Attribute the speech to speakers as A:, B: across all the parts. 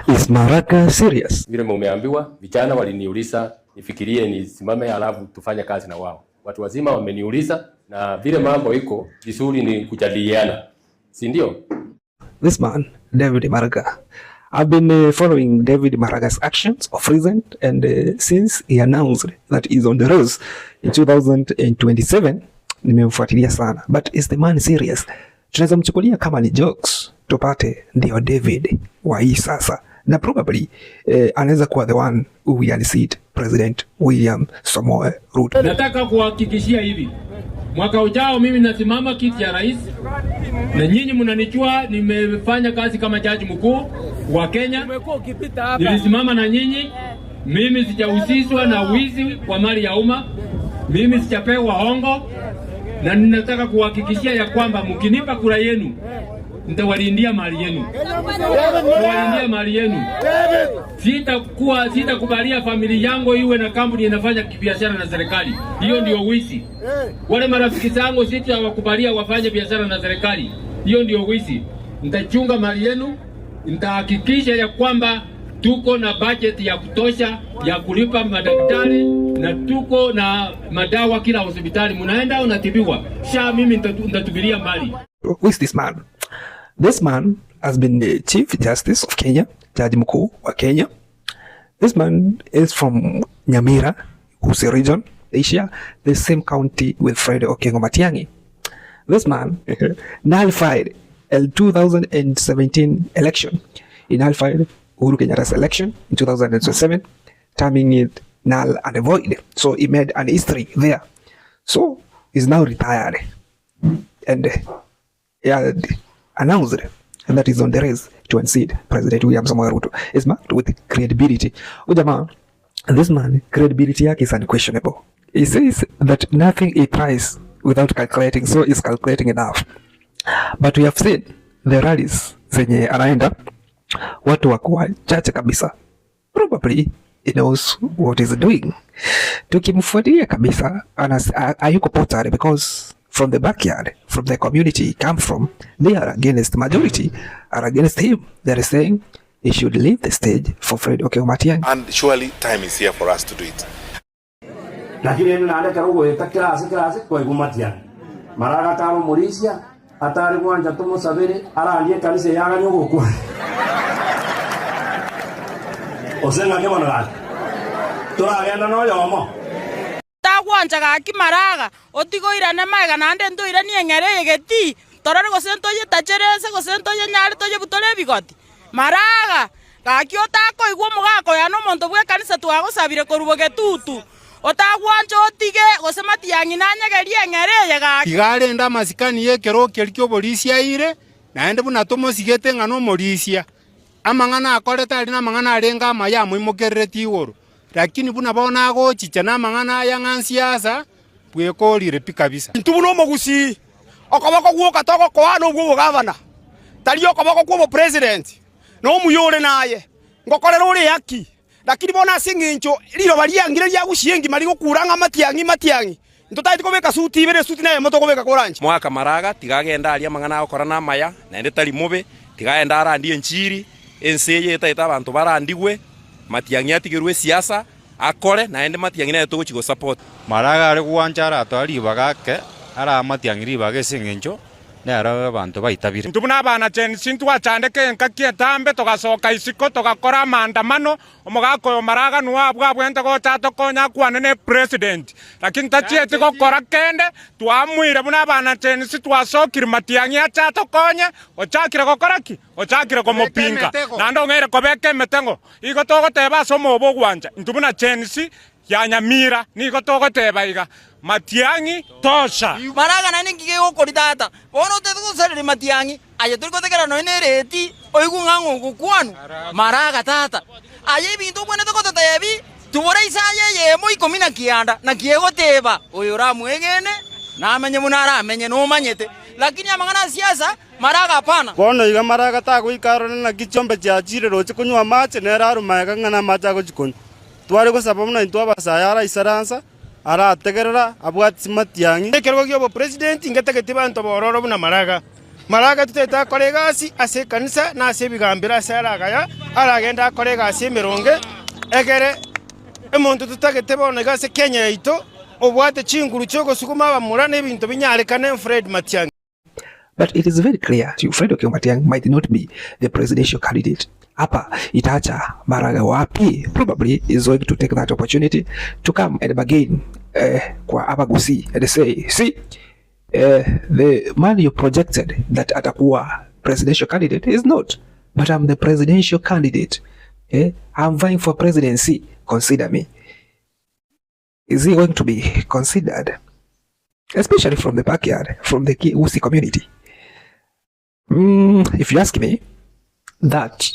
A: Is Maraga serious?
B: Vile mumeambiwa, vijana waliniuliza nifikirie nisimame alafu tufanye kazi na wao. Watu wazima wameniuliza na vile mambo iko vizuri ni kujadiliana, si ndio?
A: This man, David Maraga. I've been uh, following David Maraga's actions of recent and uh, since he announced that he's on the race in 2027 nimemfuatilia sana, but is the man serious? Tunaweza mchukulia kama ni jokes, tupate ndio David wa hii sasa, na probably eh, anaweza kuwa the one who will unseat President William Samoei Ruto.
C: Nataka kuhakikishia hivi, mwaka ujao mimi nasimama kiti ya rais, na nyinyi mnanijua, nimefanya kazi kama jaji mkuu wa Kenya, nilisimama na nyinyi. Mimi sijahusishwa na wizi wa mali ya umma, mimi sijapewa hongo, na ninataka kuhakikishia ya kwamba mkinipa kura yenu nitawalindia mali yenu, nitawalindia mali yenu. Sitakuwa sitakubalia familia yangu iwe na kampuni inafanya biashara na serikali. Hiyo ndio wizi. Wale marafiki zangu sitawakubalia wafanye biashara na serikali. Hiyo ndio wizi. Nitachunga mali yenu, nitahakikisha ya kwamba tuko na budget ya kutosha ya kulipa madaktari na tuko na madawa kila hospitali, munaenda unatibiwa. Sha mimi nitatubiria mbali.
A: Who is this man? This man has been the Chief Justice of Kenya, Jaji Mkuu wa Kenya. This man is from Nyamira, Gusii region, Asia, the same county with Fred Okengo Matiang'i. This man nullified a 2017 election. He nullified Uhuru Kenyatta's election in 2007, terming it null and void. So he made an history there. So he's now retired and he had announced that he's on the race to unseat President William Samoei Ruto. Is marked with credibility. Ujamaa, this man, credibility yake is unquestionable. He says that nothing he tries without calculating, so he's calculating enough. But we have seen the rallies zenye anaenda watu wako wachache kabisa. Probably he knows what he's doing. Tukimfuatilia kabisa, hayuko potari because from the backyard, from the community he come from, they are against, majority are against him. They are saying he should leave the stage for Fred Okengo Matiang'i.
D: And surely time is here for us to do it.
E: Lakini ere naende ekero ogoeta kera ase kera ase kwaigwa matiang'i maraga atare omorisia atare gwancha tomosabere arandie ekanisa eye aganye ogokwa Gose ng'ake bono gaki toragenda noyomo.
F: Tagwancha gaki maraga, otige oirane magega naende ntoiranie eng'era eye getii, torore gose ntoyetachere ense gose ntoyenyare toyebutore ebigoti. Maraga, gaki otakoigwa omogaka oyo na omonto bw'ekanisa twagosabire korwa bogetutu, otagwancha otige gose matiang'i nanyegerie eng'era eye gaki.
G: Iga arende amasikani y'ekerogo keria ki'oborisia aire, naende buna tomosigete ng'a nomorisia. Amang'ana akorete aria namang'ana arenge amaya amoimokereretie igoro, lakini buna bono agochicha namang'ana aya ng'a nsiasa, bwekorire pi kabisa.
H: Intwe buna omogusii, okoboko gwoka togokoa nobwo obogavana, tari okoboko kw'obopresident, na omuya ore naye, ngokorera ore ehaki. Lakini bono ase engencho riroba riangire ria gusii engima rigokura ng'a amatiang'i matiang'i, ntotageti kobeka suti ibere, esuti neyemo tokobeka koranche.
I: Moaka maraga, tiga agende aria amang'ana agokora namaya, naende tari mobe, tiga agende arandie enchiri, ense eye etagete abanto barandigwe, matiang'i atigerwe esiasa, akore, naende matiang'i nere togochia gosupport.
J: Maraga are gwancha aratoe ribaga ake, arae amatiang'i ribaga ase engencho nero abanto baitabire.
K: Intwe buna abana Gen-Z ntwachandeka engaki entambe togasoka isiko togakora amaandamano, omogaka oyo Maraga abwo abwente gocha atokonye akwane ne president lakini tachieti gokora kende, twaamuire buna abana Gen-Z twasokire Matiang'i ache atokonye, ochakire gokora ki? Ochakire komopinga naende ong'eire kobeka emetengo. Igo togoteba ase omoba ogwancha intwe buna Gen-Z ya Nyamira nigo togoteba iga, Matiang'i tosha!
F: Maraga naende ninki gegokori tata? Bono otete gosareria matiang'i, aye tori gotegerera nonya nereti, oigwe ng'a ng'o ogokwanwa. Maraga tata, aye ebinto obwenerete gototebi, tubore Isaya eyemo ikomi na kianda, naki egoteba, Oyo oramwegene, namenye buna aramenye, nomanyete. Lakini amang'ana a siasa, maraga hapana.
G: Bono iga maraga tagoika arore naki chiombe chiachire roche konywa amache, nere arwe magega ng'a namache agochia konywa. Tware gosaba buna intwe abasae araisaransa, arategerera, abwate chimatiang'i.
H: Ekerogo gi'obopresidenti ngetageti banto bororo buna maraga. Maraga totagete akore egasi ase ekanisa na ase ebigambero ase aragaya, aragende akore egasi emeronge, egere omonto totagete bono iga ase Kenya yaito, obwate chinguru chi'ogosuguma abamura na ebinto binyarekane Fred Matiang'i.
A: But it is very clear Fred Okengo Matiang'i might not be the presidential candidate. Hapa itaacha Maraga wapi? Probably is going to take that opportunity to come and bargain eh, kwa Abagusii and say, see eh, the man you projected that atakuwa presidential candidate is not, but I'm the presidential candidate. Eh, I'm vying for presidency. Consider me. Is he going to be considered? Especially from the backyard, from the Gusii community. If you ask me, that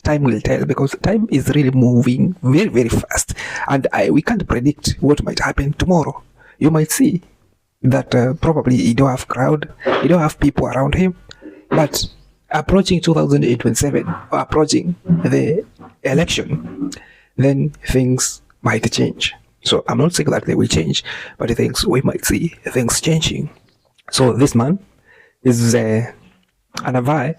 A: time will tell because time is really moving very, very fast. And we can't predict what might happen tomorrow. You might see that probably he don't have crowd, he don't have people around him, but approaching 2027 or approaching the election, then things might change. So I'm not saying that they will change, but things we might see things changing. So this man is anavie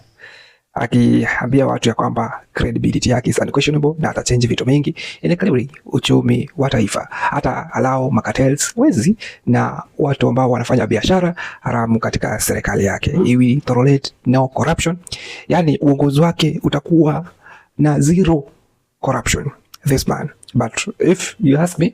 A: akiambia watu ya kwamba credibility yake is unquestionable na atachange vitu mingi including uchumi wa taifa, hata allow macartels wezi na watu ambao wanafanya biashara haramu katika serikali yake. He will tolerate no corruption, yani uongozi wake utakuwa na zero corruption, this man. But if you ask me,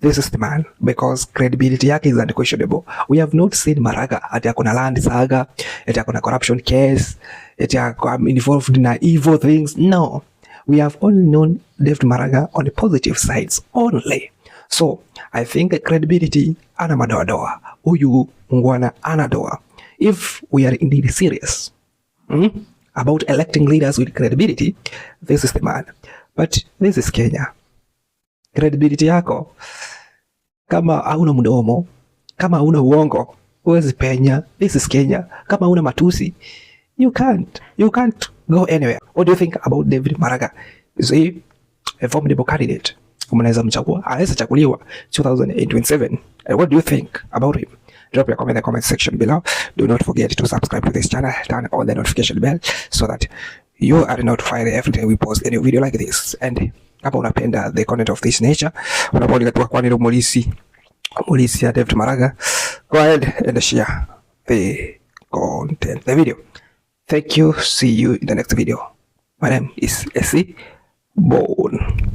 A: this is the man because credibility yake is unquestionable. We have not seen Maraga ati ako na land saga, ati ako na corruption case, ati ako involved na evil things. No, we have only known David Maraga on the positive sides only. So I think credibility ana madoadoa, huyu mungwana ana doa. If we are indeed serious about electing leaders with credibility, this is the man. But this is Kenya. Credibility yako kama hauna mdomo, kama hauna uongo, huwezi penya. This is Kenya. Kama hauna matusi, you can't go anywhere. What do you think about David Maraga? Is he a formidable candidate? Mnaweza mchagua, anaweza chaguliwa 2027. And what do you think about him? Drop your comment in the comment section below. Do not forget to subscribe to this channel, turn on the notification bell so that you are notified every time we post a new video like this. And kama unapenda the content of this nature, unapoona kwa nini Mulisi Mulisi ya David Maraga, go ahead and share the content, the video. Thank you. See you in the next video. My name is Essie Bone.